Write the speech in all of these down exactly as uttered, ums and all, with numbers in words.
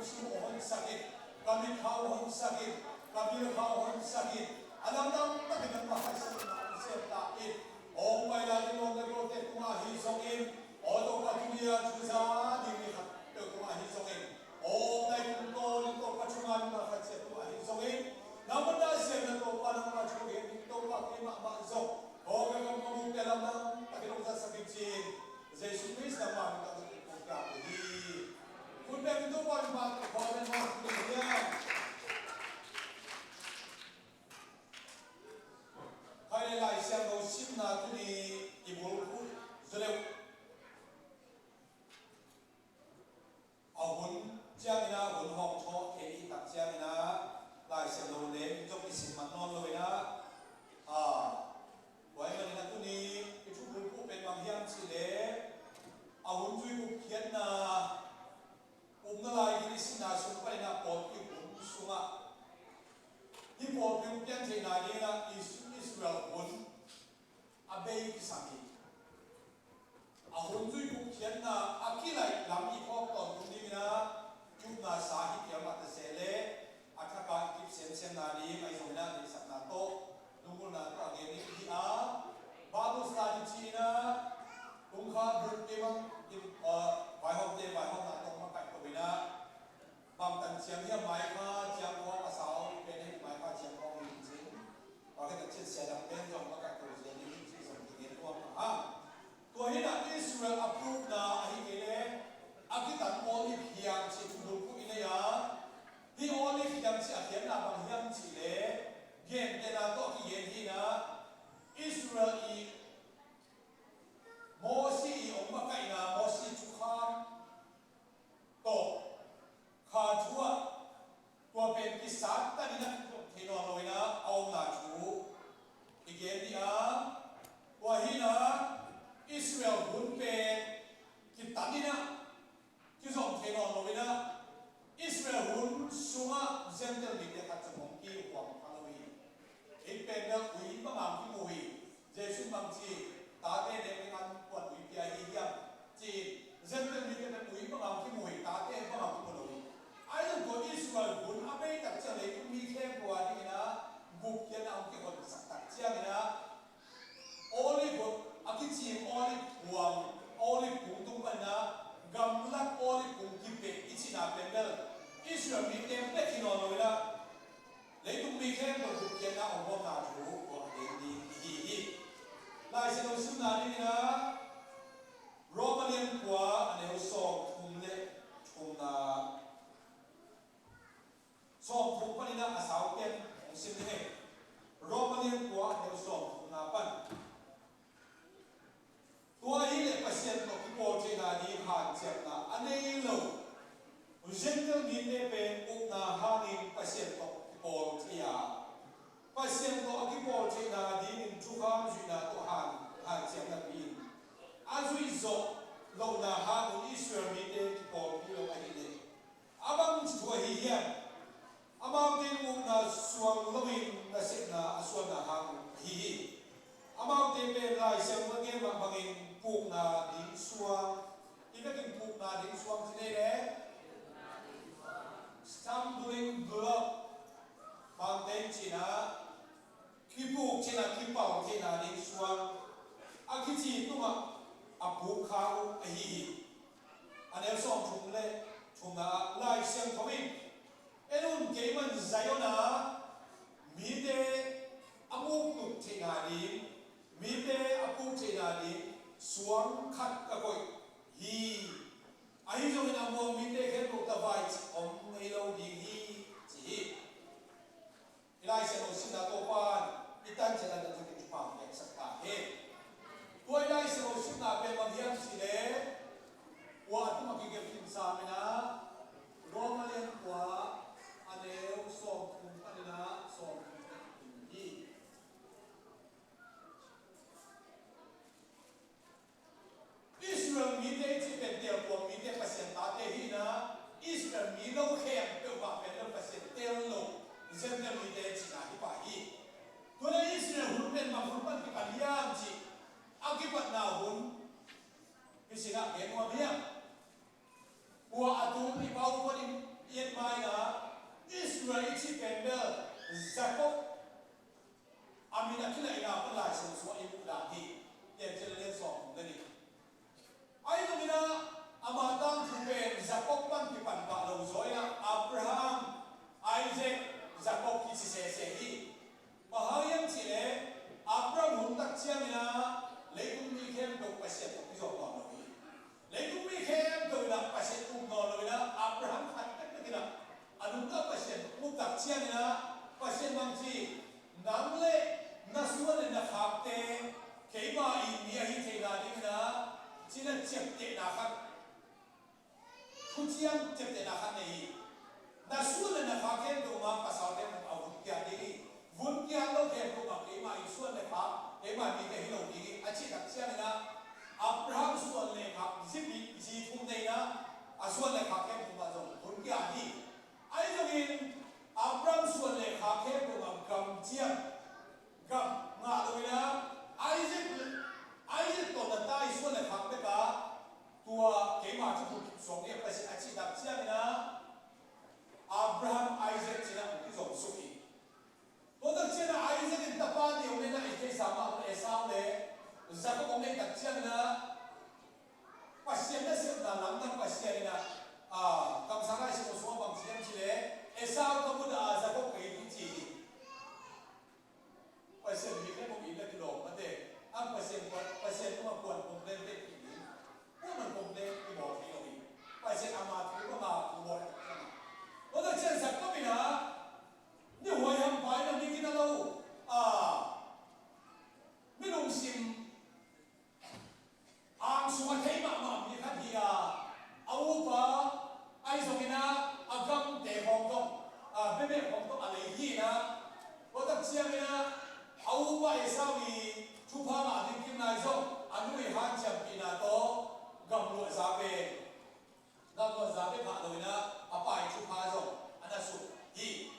sung uh honsak in, ka mitkha uh honsak in, ka bilkha uh honsak in, a lamdang takin nangmah khasia nangmah hong sem ta in. Aw hong pai lai ding lawm le gualte tungah ahi zongin, aw Topa, tuni a thu za ding mi khat peuh tungah ahi zongin, aw nai tungtawn in Topa, thu ngai mi khat ciat tungah ahi zongin, nangmah na siamna Topa, nangmah thu gen ding Topa, kei mahmah zong aw ka gam ka mukte lamdang takin hong zatsak in ci-in, Jesu Khrist nangmah min tawh kong piak uh hi. Khut beng in Topa min mah tawh khual beng mah tuni hiam? Khai le Lai Siangtho simna tuni i bulphuh zaw deuh. A hun ciangin ah, hun hawmthawh khit i tak ciangin ah, Lai Siangtho le zong i sim mah nawn lo in ah, a, tua ahih manin ah tuni i thu bulphuh pen bang hiam cih leh, a hun zui gupkhiatna, upna lai gil i sihna sung panin ah pawlpi hun sungah, hih pawlpi hong pian theihna dingin ah Is-, Israel hun a bei kisam hi. A hun zui gupkhiatna a kilaih lam i phawk tawntung dingin ah, i upna sa hi piang mah ta se leh, a thak a i kip semsemna ding ahi zongin ah, deihsakna tawh, lunggulhna tawh a gen ding hi a, Bible study ci-in ah, kungkha buk kei bang in, ah, vaihawmte vaihawmna tawh makaih ko in ah, bangtan ciang hiam, maikha ciang khawng a sau pen ahi, maikha ciang khawng hi cin. Tua khit a cian sia dang pen zong makaih ko zel ding hi cih zong kigen nuam a. Tua hi in ah Israel a pukna ahih kei leh a kitan Olive hiam cih thu bulphuh i nei a, hih Olive hiam cih a khiatna bang hiam cih leh, gentehna tawh a kigen hi in ah, Israel i Mosi i hong makaihna, Mosi thukham tawh kha thu ah, tua pen kisat takin ah kizom thei nawn lo in ah a omna thu i gen ding a, tua hi in ah Israel hun pen kitan in ah kizom thei nawn lo in ah, Israel hun sungah Gentile mite khat zong hong kihuam kha lo hi. Hih pen bel ui bangin kimu hi. Jesu bang ci, tate nek ding an kuan ui pia hi hiam ci-in, Gentile mite pen ui bangin kimu hi, tate bangin kimu lo hi. Ahi zong tua Israel hun a bei tak ciang, leitung mi khempeuh a dingin ah gupkhiatna hong kihonsak tak ciangin ah, Olive a kicing Olive huang, Olive kung tung panin ah gamlak Olive kung kipeh i cihna pen bel Israel mite bek hi nawn lo in ah, leitung mi khempeuh gupkhiatna hong omna thu tua a gen ding i hi hi. Lai Siangtho simna dingin ah, Roma lian kua, a neu sawmthum le thumna, sawmthum panin ah a sau pen hong sim ding hi. Roma lian kua, a neu sawmthumna pan. Tua ahih leh Pasian tawh kipawl theihna ding hanciamna a nei lo Gentile mite pen upna hangin Pasian tawh kipawl thei a, Pasian tawh a kipawl theihna dingin thukham zuihna tawh han, hanciam napi-in, a zuih zawh lohna hangin Israel mite kipawlpih lo ahih leh, a bang thu ahi hiam? Amaute in upna suang loin nasepna a suanna hang ahi hi. Amaute pen Lai Siangtho a gen mah bangin pukna ding suang, i vekin pukna ding suang ci nei le, stumbling block, bangte in cihna, kipuk theihna, kipal theihna ding suang, a kici tungah a puk kha uh ahi hi. A neu sawmthum le thumna ah Lai Siangtho in, en un, keiman Zion ah mite a muktuk theihna ding, mite a puk theihna ding suang khat ka koih hi. Ahi zongin a muang mite khempeuh tavai cih om ngei lo ding hi, ci hi. I Lai Siangtho simna Topa'n i tan ciat a na thakin thupha hong piaksak ta hen. Tua i Lai Siangtho simna pen bang hiam cih leh, tua a tuma kigelh khin sam in ah, Roma lian kua, a neu sawmthum panin ah sawmthum le thum hi. Israel mite i cih pen teltuam mite, Pasian tate hi in ah, Israel mi lo khempeuh mah pen lo, Pasian tel lo Gentile mite cihna hi pah hi. Tua leh Israel hun pen bang hun pan kipan hiam cih a kipatna hun hi sin ah gen nuam hiam? Kua a tung i pau panin keima in mi ahi theihna dingin ah, cina ciaptehna khat, thuciam ciaptehna khat nei hi. Na suan le na kha khempeuh mah pasal khempeuh a vun kiat ding hi. Vun kiat lo khempeuh mah keima in suan le kha, keima mite hi lo ding hi, a cih tak ciangin ah, Abraham suan le kha, zi pi-, zi thum nei in ah, a suan le kha khempeuh mah zong vun kiat hi. Ahi zongin Abraham suan le kha khempeuh mah gam ciang, gam ngah lo in ah, Isaac, Isaac tawh na ta i suan le kha bek ah, tua keima cu phut suak ding a Pasian a cih tak ciangin ah, Abraham, Isaac ci-in ah hong kizom suk hi. Tua tak ciangin ah Isaac in tapa nei om in ah, i theihsa mah bang Esau le Jacob hong neih tak ciangin ah, Pasian nasepna lamdang Pasian in ah, ah, kamsang lai sung sung ah bang ci hiam cih leh, Esau ka mudah a, Jacob ka it hi ci hi. Pasian mi khempeuh in na kilawm mah teh. A Pasian kuan, Pasian tungah kuan complain teh khin hi. Kuaman complain kibawl thei lo hi. Pasian ama thu, ama thu bawl hi. Tua tak ciang Jacob in ah, ni huai hampha in ah, mi gina lo, a, mi lungsim ang sung a thei mahmah mi khat hi a, a upa, ahi zongin ah a gamte khawng tawh, a, bemeh khawng tawh a lei hi in ah, tua tak ciangin ah a upa Esau i thupha ngah ding kim lai zong a nu i hanciampihna tawh gamluah za pen, gamluah za pen phah lo in ah a pa i thupha zong a na suk hi.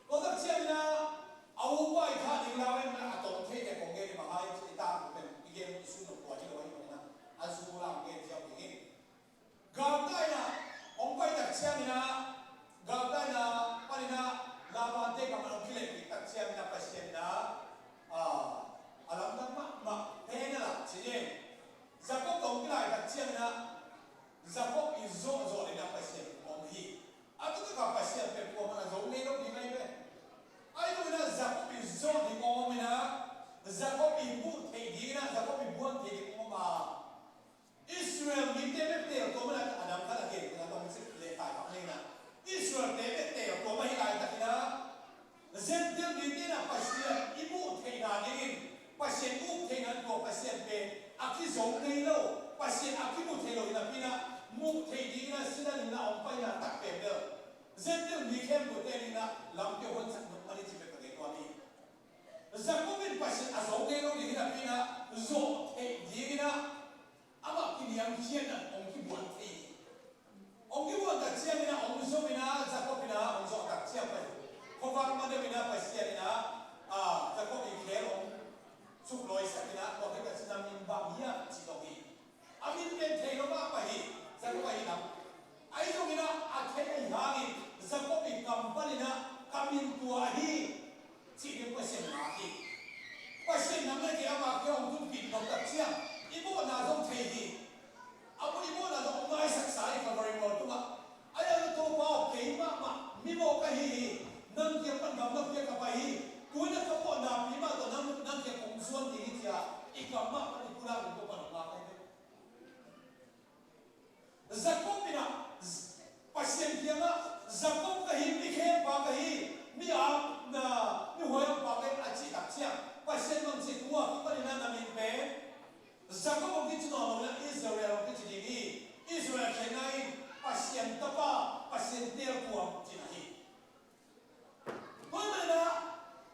Tua tak ciangin ah a upa i thah ding lau in ah, a tawm thei le kong gen i bang hai, i tang pen i gen i sun lo kua hi lo ahi manin ah, a zu lam gen ziau ding hi. Galtai in ah hong pai tak ciangin ah, galtai in ah panin ah Laban te kam ah hong kilehpih tak ciangin ah Pasian in ah, a, a lamdang mahmah pen a lak ci-in, Jacob tawh hong kilai tak ciangin ah Jacob i zawhzawh in ah Pasian om hi. A taktak a Pasian pen kuamah a zo ngei lo ding ahi ve. Ahi zongin ah Jacob i zawh ding om in ah, Jacob i muh theih ding in ah, Jacob i buan theih ding om a, Israel mite bek teel tuam a, a dang khat a gen kul a, tawm sik leh tai bang nei in ah, Israel te bek teel tuam ahi laitakin ah, Gentile mite in ah Pasian i muh theihna dingin, Pasian i muh theihna, tua Pasian pen a kizo ngei lo, Pasian a kimu thei lo hi napi in ah, muh theih dingin ah sila dingin ah hong paina tak pen bel, Gentile mi khempeuhte dingin ah lampi a huansak nop mah ni ci bek ka gen nuam hi. Jacob in Pasian a zo ngei lo ding hi napi in ah, zawh theih dingin ah amah kiniamkhiatna hong kibuan thei hi. Hong kibuan tak ciangin ah hong zom in ah, Jacob in ah hong zawh tak ciang pen, khuavak ma deuh in ah Pasian in ah, a, Jacob i khel hong suk lawisak in ah, tua khit tak ciang a min bang hiam ci dong hi. A min pen thei lo mahmah hi, Jacob ahi lam. Ahi zongin ah a thei ahi hangin Jacob i kam panin ah ka min tua ahi cih ding Pasian ngak hi. Pasian nang le kei ama kiang hong tunpih nop tak ciang i mawhna zong thei hi. A mawh, i mawhna zong hong ngaisaksa hi Calvary mual tungah. Ahi zongin Topa aw, kei mahmah mi mawh ka hi hi. Nang kiang pan gamlapia ka pai hi. Tu-in ah ka mawhna pi mah tawh nang, nang kiang kong zuan ding hi ci-a i kam mah pan i pulak in Topa nong ngak ahi ve. Jacob in ah, Pasian kiangah, Jacob ka hi, mi khempa ka hi, mi a, na, mi huai hampha ka hi a cih tak ciang, Pasian bangci tua kipanin ah na min pen Jacob hong kici nawn lo in ah Israel hong kici ding hi. Israel khemna in Pasian tapa, Pasian teel tuam cihna hi. Tua ahih manin ah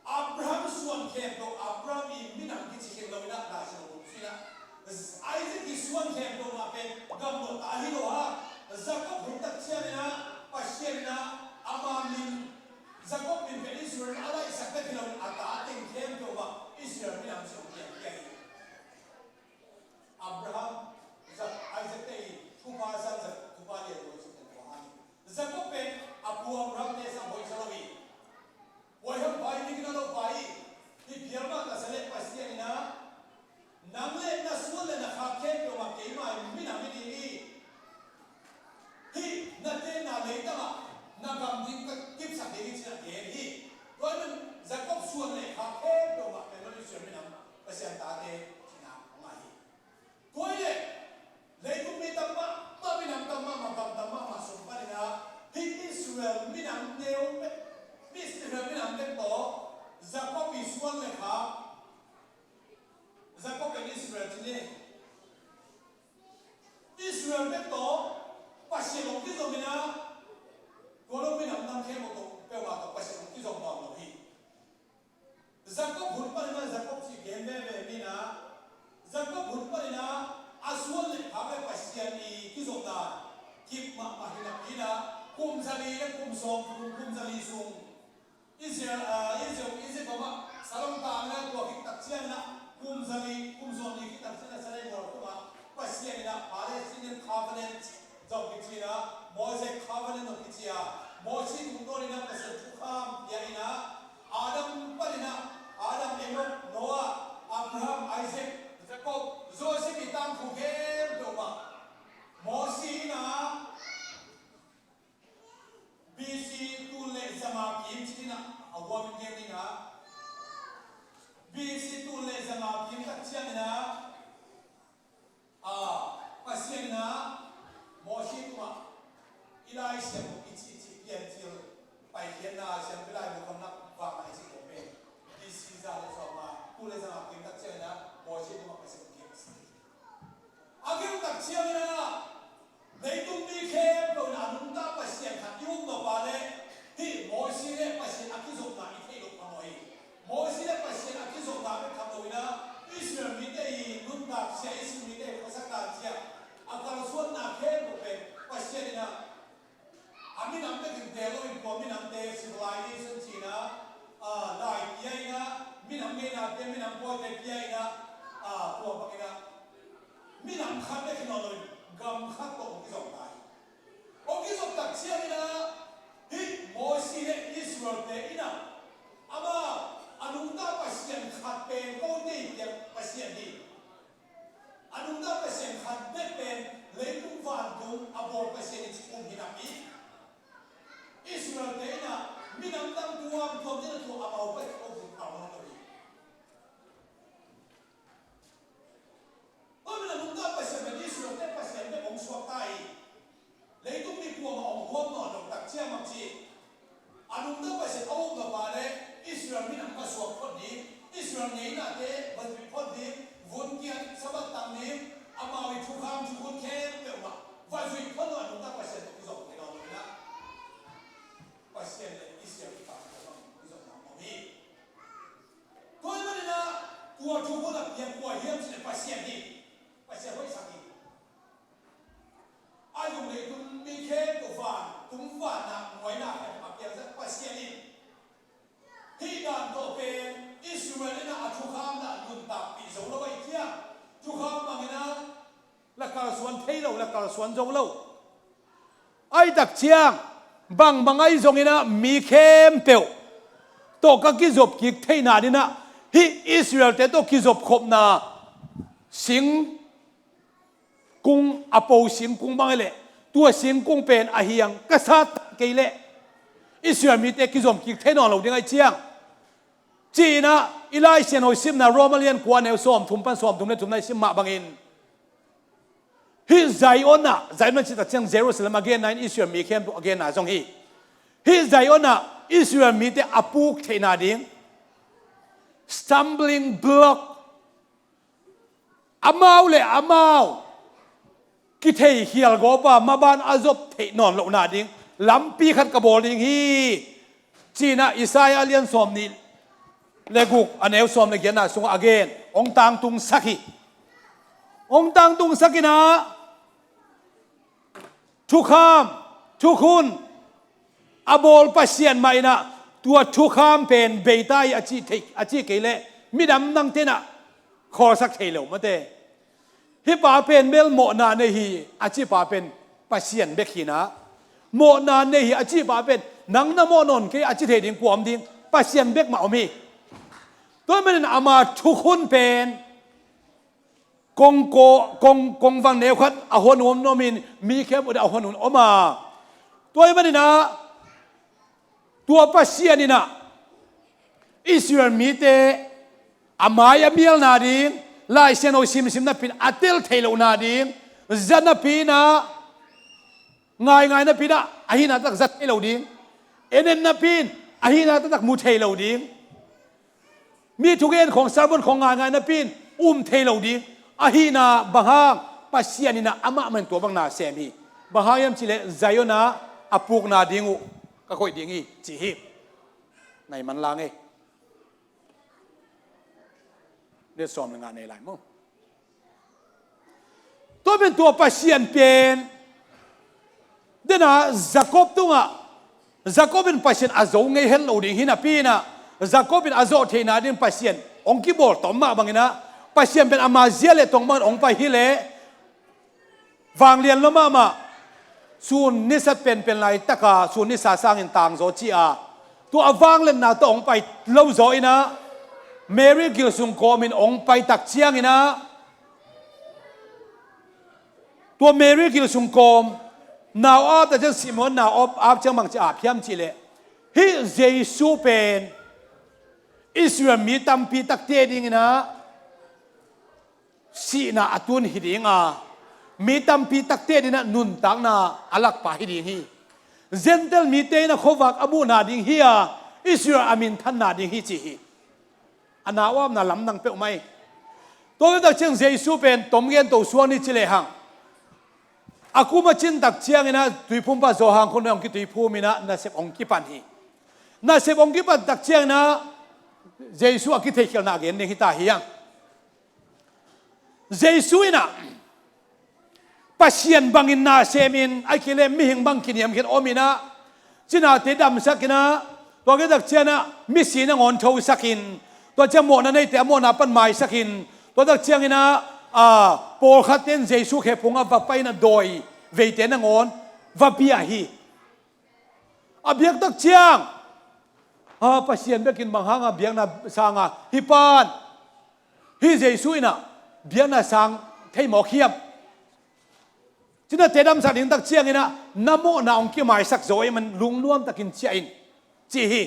Abraham suan khempeuh, Abraham i minam kici khin lo in ah, Lai Siangtho Bek tawh Pasian hong kizom in ah, tua lo minam dang khempeuh tawh, peuhmah tawh Pasian hong kizom nawn lo hi. Jakob hun panin ah, Jakob cih gen veve mi in ah, Jakob hun panin ah a suan le phak le Pasian i kizopna kip mahmah hi napi in ah, kum zali le kum sawmthum, kum zali sung Israel, ah, Egypt, Egypt om ah, salong tang in ah, tua khit tak ciangin ah, kum zali, kum sawmli khit tak ciangin ah, Sinai mual tung ah, Pasian in ah Palestinian Covenant zong kici in ah, Mosaic Covenant zong kici a, Mosi tungtawn in ah Pasian thukham pia in ah, Adam panin ah, Adam, Enoch, Noah, Abraham, Isaac, Jacob, Joseph i tangthu khempeuh mah Mosi in ah, B C tul le zanga kim ci-in ah, a huamin gen ding ah, B C tul le zanga kim tak ciangin ah, a, Pasian in ah Mosi tungah i Lai Siangtho i cihcih Piancil Paikhiatna, Siampi Laibu Khamnak Vakna i cih khawng pen B C za le sawmnga, tul le zanga kim tak ciangin ah Mosi tungah Pasian in kim a sa hi. A kim tak ciangin ah, leitung mi khempeuh in a nungta Pasian khat i um nop a leh, hih Mosi le Pasian a kizopna i theih loh kha maw hi. Mosi le Pasian a kizopna bek kha lo in ah, Israel mite i nuntakzia, Israel mite i khuasakna zia a kalsuanna khempeuh pen Pasian in ah, a minam bekin teel lo in, tua minamte civilization ci-in ah, a, lai pia in ah, minam ngeinate, minam pawite pia in ah, a, tua bangin ah minam khat bek hi nawn lo in, gam khat tawh hong kizom ta hi. Hong kizom tak ciangin ah, hih Mosi le Israelte in ah, amau a nungta Pasian khat pen kote i piak Pasian hi. A nungta Pasian khat bek pen leitung vantung a bawl Pasian i cih um hi napi, Israelte in ah minam dang tuamtuam in ah tua amau pen a um hi pah lo hi. Tua manin a nungta Pasian pen Israelte Pasian bek hong suak ta hi. Leitung mi kuamah hong huam nawn lo tak ciang mah ci. A nungta Pasian a um nop a leh Israel minam va suak phot ding, Israel ngeinate va zuih phot ding, vun kiat, Sabbath tang ding, amau i thukham thukhun khempeuh mah va zuih phot lo a nungta Pasian tawh kizom thei nawn lo in ah, Pasian le Israel i pamte bang kizom nawn lo hi. Tua ahih manin ah tua thukhun a piak kua hiam cih leh Pasian hi. Pasian hoihsak hi. A zong leitung mi khempeuh vantung vanah muaina khat a piangsak Pasian in, hih dan tawh pen Israel in ah a thukhamna nuntakpih zo lo ahih ciang, thukham bangin ah la kalsuan thei lo, la kalsuan zo lo. Ahih tak ciang bangbang ahi zongin ah mi khempeuh tawh ka kizop kik theihna dingin ah, hih Israelte tawh kizopkhopna sing kung, a po singkung bang hi leh, tua singkung pen a hiang ka sat kei leh Israel mite kizom kik thei nawn lo ding ahih ciang, ci-in ah i Lai Siangtho i simna Roma lian kua neu sawmthum pan sawmthum le thumna i sim mah bangin, hih Zion ah, Zion ah cih tak ciang Jerusalem a genna in Israel mi khempeuh a genna zong hi. Hih Zion ah Israel mite a puk theihna ding stumbling block, amau le amau kitheikhial gawp a maban a zop theih nawn lohna ding lampi khat ka bawl ding hi, ci-in ah Isaiah lian sawmnih le guk a neu sawm le giatna sungah a gen, hong tangtungsak hi. Hong tangtungsak in ah, thukham, thukhun a bawl Pasian mah in ah, tua thukham pen bei ta hi a ci thei, a ci kei leh midang dangte in ah khawlsak thei lo mate. Hih pa pen bel mawhna nei hi a cih pa pen Pasian bek hi in ah, mawhna nei hi a cih pa pen nang na mawh nawn kei a ci thei ding kua om ding? Pasian bek mah om hi. Tua ahih manin ama thukhun pen kong ko, kong, kong vang neu khat a hua nuam nuam in, mi khempeuh a hua nuam om a. Tua ahih manin ah, tua Pasian in ah Israel mite a mai a mialna ding, Lai Siangtho simsim napi in a tel thei lohna ding, za napi in ah, ngaingai napi in ah a hihna taktak za thei lo ding, en en napi in a hihna taktak mu thei lo ding, mi thugen khawng, sermon khawng ngaingai napi in um thei lo ding, ahihna bang hang, Pasian in ah amah man tua bang na sem hi. Bang hang hiam cih leh Zion ah a pukna ding uh ka koih ding hi ci hi. Nai man la ngei. Ni sawm le nga nei lai maw? Tua pen tua Pasian pen, den a Jacob tungah, Jacob in Pasian a zo ngei het lo ding hi napi in ah, Jacob in a zawh theihna ding Pasian hong kibawl tom mah bangin ah, Pasian pen ama zia le tong bangin hong pai hi leh, vanglian lua mahmah, sun nisat penpen laitaka sun nisa sangin tangzaw ci-a, tua a vangliatna tawh hong pai lo zaw in ah, Mary gil sung kawmin hong pai tak ciangin ah, tua Mary gil sung kawm nau ap tak ciang, Simeon nau ap, ap ciang bangci ap hiam cih leh, hih Jesu pen Israel mi tampi takte dingin ah sihna a tun hi ding a, mi tampi takte dingin ah nuntakna a lakpa hi ding hi. Gentile mite in ah khuavak a muhna ding hi a, Israel a minthanna ding hi ci hi. A nau apna lamdang peuhmah hi. Tua tak ciang Jesu pen tom gen to suak ni ci lehang, a kum a cin tak ciangin ah tuiphumpa Johan khut ah hong kituiphum in ah nasep hong kipan hi. Nasep hong kipan tak ciangin ah Jesu a kitheihkhialhna gen ding hi ta hi hang. Jesu in ah Pasian bangin na semin, a kile mihing bang kiniamkhiat om in ah, cinate damsak in ah, tua khit tak ciang ah misi nangawn thosak in, tua ciang mawhna neite a mawhna pan maisak in, tua tak ciangin ah, a, pawlkhatte in Jesu khephung ah va pai in ah dawi veite nangawn va bia hi. A biak tak ciang, a, Pasian bekin bang hanga biakna sanga hih pan, hih Jesu in ah biakna sang thei mawk hiam? Cinate damsak ding tak ciangin ah na mawhna hong kimaisak zaw ahih man lungnuam takin ciah in ci hi.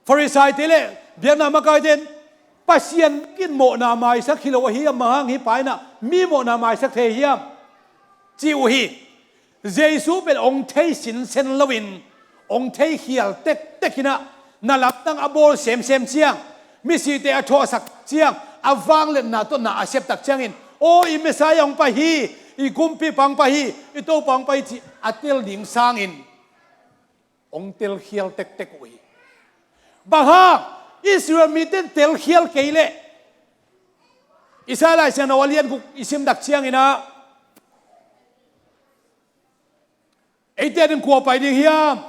Farisaite le biakna makaite in, Pasian bekin mawhna maisak hi lo ahi a, bang hang hih pa in ah mi mawhna maisak thei hiam? Ci uh hi. Jesu pen hong thei sinsen loin, hong theikhial tektek in ah, na lamdang a bawl semsem ciang, misite a thawhsak ciang, a vangliatna tawh na a sep tak ciangin, aw, i Messiah hong pai hi, i kumpipa hong pai hi, i Topa hong pai hi ci a tel ding sangin hong telkhial tektek uh hi. Bang hang? Israel mite in telkhial kei leh, Isaiah Lai Siangtho a lian guk i sim tak ciangin ah, eite ading kua pai ding hiam?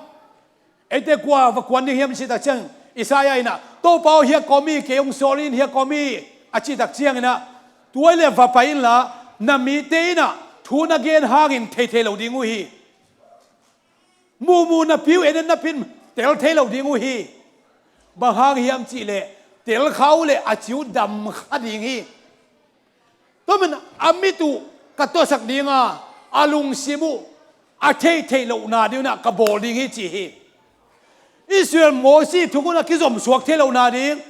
Eite kua va kuan ding hiam i cih tak ciang, Isaiah in ah, Topa aw, hiah ka om hi, kei hong sawl in, hiah ka om hi, a cih tak ciangin ah, tua hi leh va pai inla, na mite in ah thu na gen hangin thei thei lo ding uh hi. Muhmuh napi uh, en en napi in tel thei lo ding uh hi. Bang hang hiam cih leh, tel kha uh leh a ci uh dam kha ding hi. Tua manin a mit uh ka tuahsak ding a, a lungsim uh a theih theih lohna ding un ah ka bawl ding hi ci hi. Israel Moses thuk un a kizom suak theih lohna ding,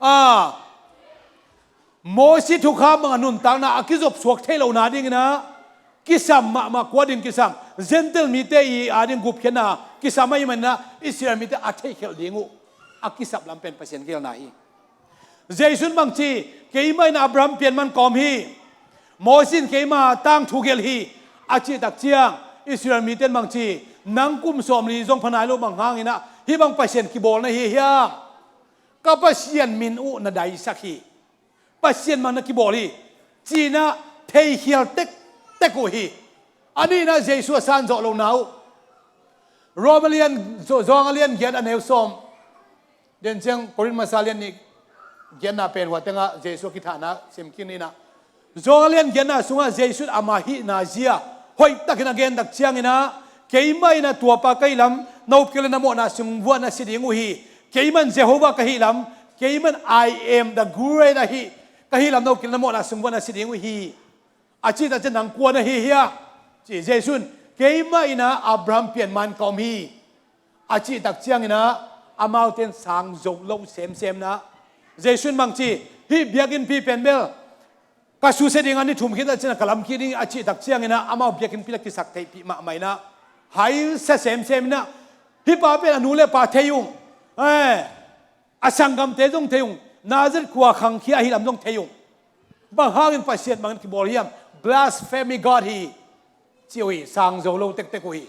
a, Moses thukham bang a nuntakna a kizop suak theih lohna dingin ah, kisam mahmah, kua ding kisam? Gentile mite i ading gupkhiatna kisam ahih manin ah Israel mite a theihkhelh ding uh a kisap lam pen Pasian geelna hi. Jesu in bangci, keimah in Abraham pianman ka om hi. Moses in keima tangthu gelh hi, a cih tak ciang Israel mite in bangci, nang kum sawmli zong pha nai lo bang hangin ah hih bang Pasian kibawl na hi hiam? Ka Pasian min uh na daisak hi. Pasian mang na kibawl hi, ci-in ah theikhial tektek uh hi. A nihna Jesu a san zawh lohna uh. Rom a lian, Zo-, Johan a lian giat a neu sawm. Den ciang Korin masa lian nih giatna pen hua tengah Jesu a kithahna sim kik ni in ah. Johan a lian giatna sungah Jesu in ama hihna zia hoihtakin a gen tak ciangin ah, keimah in ah tuapa ka hih lam na upkik leh na mawhna sung vuah na si ding uh hi. Keimah in Jehovah ka hih lam, keimah in I am the great ahi ka hih lam na upkik leh na mawhna sung vuah na si ding uh hi, a cih tak ciang nang kua na hi hiam? Ci Jesu in, keimah in ah Abraham pianman ka om hi, a cih tak ciangin ah amaute in sang zo lo semsem in ah, Jesu in bangci, hih biakinnpi pen bel ka susia ding a ni thum khit a cin a ka lam kik ding a cih tak ciangin ah amau biakinnpi la kisak theihpih mahmah in ah, haisa semsem in ah, hih pa pen a nu le pa thei ung, eh, a sanggamte zong thei ung, Nazareth khua khangkhia ahi lam zong thei ung. Bang hangin Pasian mangin kibawl hiam? Blasphemy God hi, ci uh hi, sang zo lo tektek uh hi.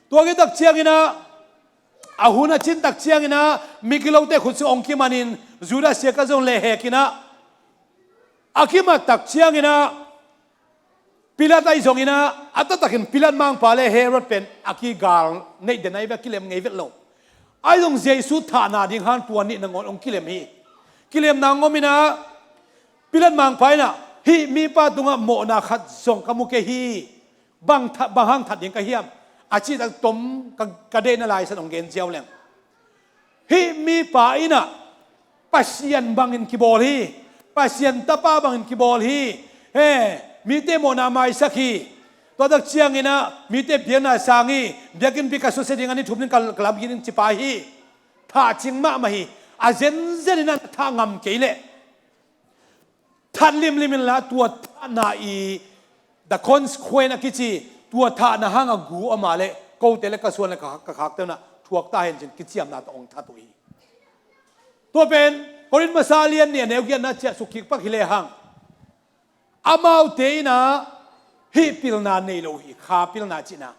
Tua khit tak ciangin ah, a hun a cin tak ciangin ah, migilote khut sung hong kimanin, Judas Iskariot zong lehhek in ah, a kimat tak ciangin ah, Pilat ahi zongin ah, a taktakin Pilat mangpa le Herod pen a kigal neih den ahi ve, a kilem ngei vet lo. Ahi zong Jesu thahna ding hang tua nih nangawn hong kilem hi. Kilemna hong om in ah, Pilat mangpa in ah, hih mipa tungah mawhna khat zong ka mu kei hi. Bang tha-, bang hang that ding ka hiam? A cih tak tom ka, ka deihna Lai Siangtho hong gen ziau leng. Hih mipa in ah Pasian bangin kibawl hi. Pasian tapa bangin kibawl hi. He, mite mawhna maisak hi. Tua tak ciangin ah mite biakna sang hi. Biakinnpi ka susia ding, a ni thum ding ka, ka lamkik ding ci pa hi. Thah cing mahmah hi. A zenzen in ah thah ngam kei leh, that limlim inla, tua thahna i the consequence a kici, tua thahna hang a gu a mah leh, kote le ka suan le ka, ka khakte un ah thuak ta hen ci-in kiciamna tawh hong that uh hi. Tua pen Korin masa a lian nih a neu giatna ciah sukkik pak hi lehang, amaute in ah hih pilna nei lo uh hi, kha pilna cihna.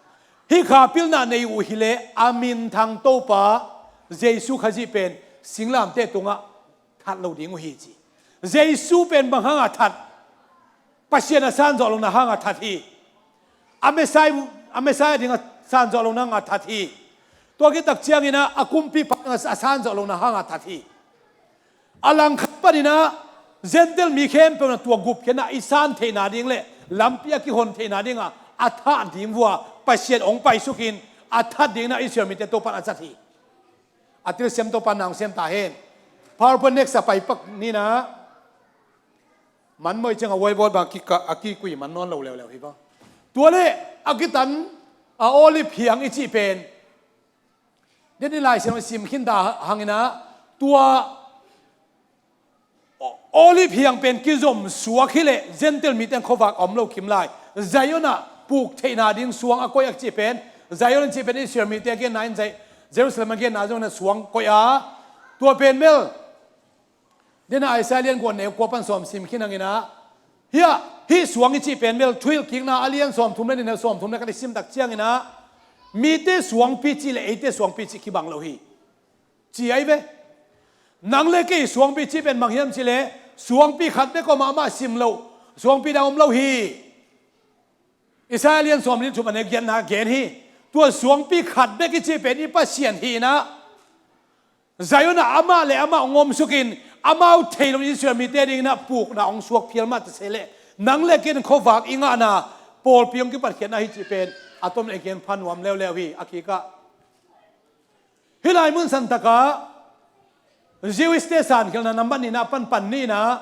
Hih kha pilna nei uh hi leh, a minthang Topa Jesu Khazih pen singlamteh tungah that lo ding uh hi, ci. Jesu pen bang hanga that? Pasian a sanzawh lohna hanga that hi. A Messiah, a Messiah dinga sanzawh lohna hanga that hi. Tua khit tak ciangin ah a kumpipa dinga a sanzawh lohna hanga that hi. A langkhat panin ah Gentile mi khempeuh in ah tua gupkhiatna i san theihna ding le lampi a kihon theihna dinga a thah ding uh a, Pasian hong paisukin a that ding in ah Israel mite Topa in a zat hi. A thilsiam Topa in na hong siam ta hen. PowerPoint next a pai pak ni in ah. Man mawh ciang a whiteboard bang kika, a kikui man nawn lo leuleu hi bang. Tua leh a kitan a Olive hiang i cih pen, den i Lai Siangtho sim khin ta hang in ah, tua O-, Olive hiang pen kizom suak hi leh, Gentile mite in khuavak a om lo kim lai, Zion ah puk theihna ding suang a koih a cih pen, Zion a cih pen Israel mite a genna in, Zai-, Jerusalem a genna zong in ah suang koih a, tua pen bel, den a Isaiah lian kua neu kua pan sawm sim khin hang in ah, hiah, hih suang i cih pen bel, Thuhilhkikna a lian sawmthum le nih neu sawmthum le khat i sim tak ciangin ah, mite suangpi cih le eite suangpi cih kibang lo hi, ci ahi ve. Nang le kei suangpi cih pen bang hiam cih leh, suangpi khat bek om a, amah sim loh suangpi dang om lo hi. Isaiah lian sawm le thum a neu giatna gen hi. Tua suangpi khat bek i cih pen i Pasian hi in ah, Zion ah amah le amah hong omsukin, amau thei lo Israel mite ding in ah pukna hong suak phial mah ta se leh, nang le kei in khuavak i ngahna, pawlpi hong kipatkhiatna hi cih pen a tom le gen pha nuam leuleu hi, a kikah. Hih lai mun santakah Jewish te sankhialhna nambat nihna pan pan ni in ah,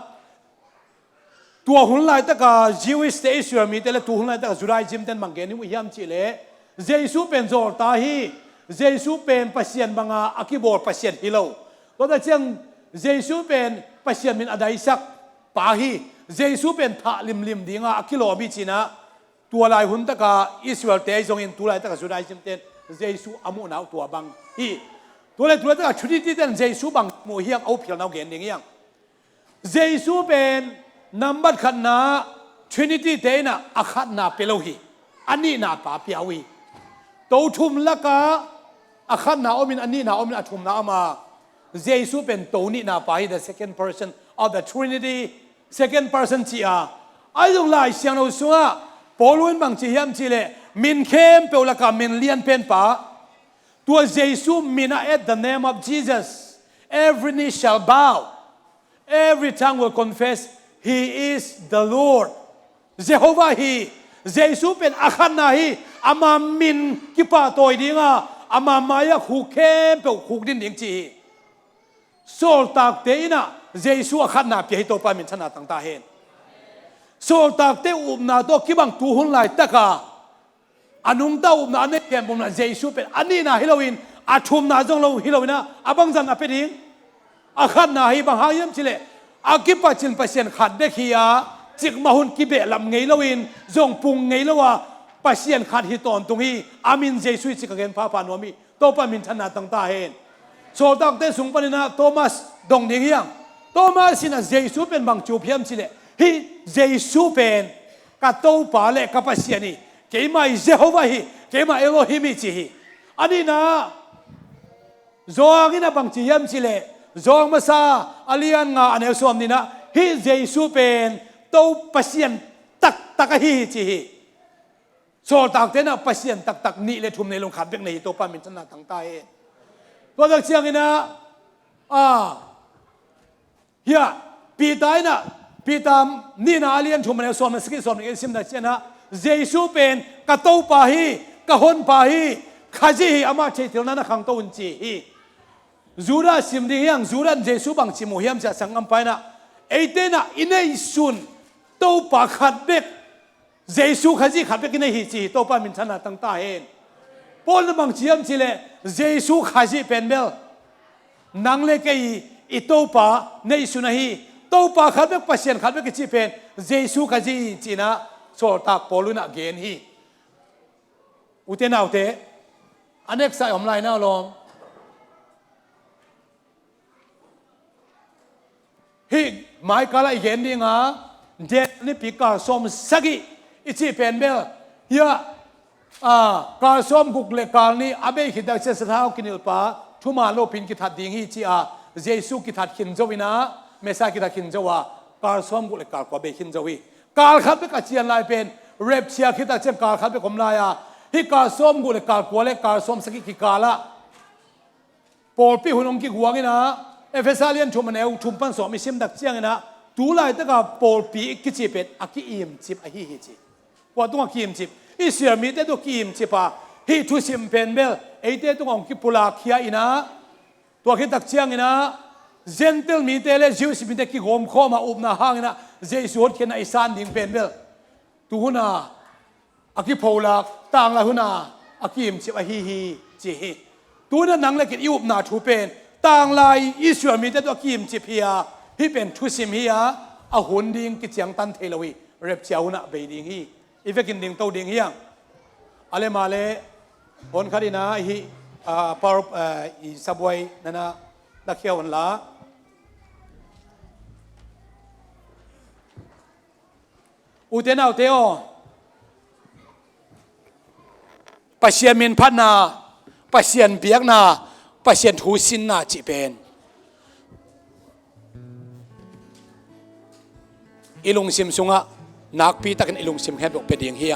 tua hun laitaka Jewish te, Israel mite le tua hun laitaka Judaism ten bang gen ding uh hiam cih leh, Jesu pen zawlta hi, Jesu pen Pasian banga a kibawl Pasian hi lo. Tua tak ciang Jesu pen Pasian min a daisak pa hi, Jesu pen thah limlim dinga a kilawm hi ci in ah, tua lai hun taka Israel te ahi zongin tu laitaka Judaism ten Jesu a muhna uh tua bang hi. Tua le tu laitaka Trinity ten Jesu bang mu hiam, a uphialna uh gen ding hiam. Jesu pen nambat khatna Trinity te in ah a khatna pia lo hi. A nihna pa pia uh hi. To thum laka a khatna omin, a nihna omin, a thumna om a, Jesu pen to nihna pa hi, the second person of the Trinity, second person ci a. Ahi zong Lai Siangtho sungah Paul in bang ci hiam cih leh, min khempeuh laka min lianpen pa, tua Jesu min ah, at the name of Jesus, every knee shall bow, every tongue will confess He is the Lord. Jehovah hi, Jesu pen a khatna hi, ama min kipahtawi dinga, ama mai-ah khuk khempeuh khukdin ding ci hi. Sawltakte in ah Jesu a khatna pia hi, Topa minthanna tang ta hen. Sawltakte upna tawh kibang tu hun laitaka a nungta upna a nei khempeuh in ah Jesu pen a nihna hi loin, a thumna zong lo hi loin ah, a bangzah a pia ding? A khatna hi. Bang hang hiam cih leh, a kipacin Pasian khat bek hi a, cikmah hun kibehlap ngei loin, zong pung ngei lo a, Pasian khat hi tawntung hi. A min Jesu hi ci ka gen phapha nuam hi. Topa minthanna tang ta hen. Sawltakte sung panin ah Thomas dong ding hiam. Thomas in ah Jesu pen bang ci uh hiam cih leh, hih Jesu pen ka Topa le ka Pasian hi, keimah hi Jehovah hi, keimah Elohim hi ci hi. A nihna, Johan in a bangci hiam cih leh, Johan masa a lian nga a neu sawm nihna, hih Jesu pen To Pasian taktak ahi hi ci hi. Sawltakte in a Pasian taktak nih le thum nei lo, khat bek nei hi. Topa minthanna tang ta hen. Tua tak ciangin a, a, hiah, Peter in a, Peter nihna a lian thum a neu sawm le sagih, sawm le sagih sim tak ciangin a, Jesu pen ka Topa hi, ka Honpa hi, Khazih hi, amah theihtelna na khangto un ci hi. Judah sim ding hi hang, Judah in Jesu bangci mu hiam ci a, sanggampa in a, eite in a i neihsun Topa khat bek, Jesu Khazih khat bek i nei hi ci hi. Topa minthanna tang ta hen. Paul in a bangci hiam cih leh, Jesu Khazih pen bel nang le kei i Topa neihsun ahi. Topa khat bek, Pasian khat bek i cih pen Jesu Khazih hi ci-in a, sawltak Paul in a gen hi. Ute naute, a next ah i om lai na lawm. Hih Michael ah i gen ding a, Daniel nipi kal sawm sagih i cih pen bel, hiah, a, kal sawm guk le kal nih a bei khit tak ciang sathau kinilhpa thuman lopi-in kithat ding hi ci a, Jesu kithat khin zo in a, Messiah kithat khin zo a, kal sawm guk le kal kua bei khin zo hi. Kal khat bek a cian lai pen, rapture khit tak ciang kal khat bek om lai a, hih kal sawm guk le kal kua le kal sawm sagih kikal ah pawlpi hun hong kiguang in a, Efesa lian thum a neu thum pan sawm i sim tak ciangin a, tu laitak a pawlpi kici pen a ki-imcip ahi hi ci. Kua tungah ki-imcip? Israel mite tungah ki-imcip a, hih thusim pen bel eite tungah hong kipulak khia in a, tua khit tak ciangin a, Gentile mite le Jewish mite kigawmkhawm a upna hangin a, Jesu hotkhiatna i san ding pen bel tu hun a a kipholak, tanglai hun a a ki-imcip ahi hi ci hi. Tu hun a nang le kei i upna thu pen tanglai Israel mite tungah a ki-imcip hi a, hih pen thusim hi a, a hun ding kiciangtan thei lo hi. Rapture hun ah bei ding hi. I vekin dingto ding hi hang. A le ma le, hon khat in a hih, a, power, a, i sabuai nana lakhia hon la. Ute naute aw, Pasian min phatna, Pasian biakna, Pasian thu sinna cih pen i lungsim sungah nakpi takin i lungsim khempeuh pia ding hi.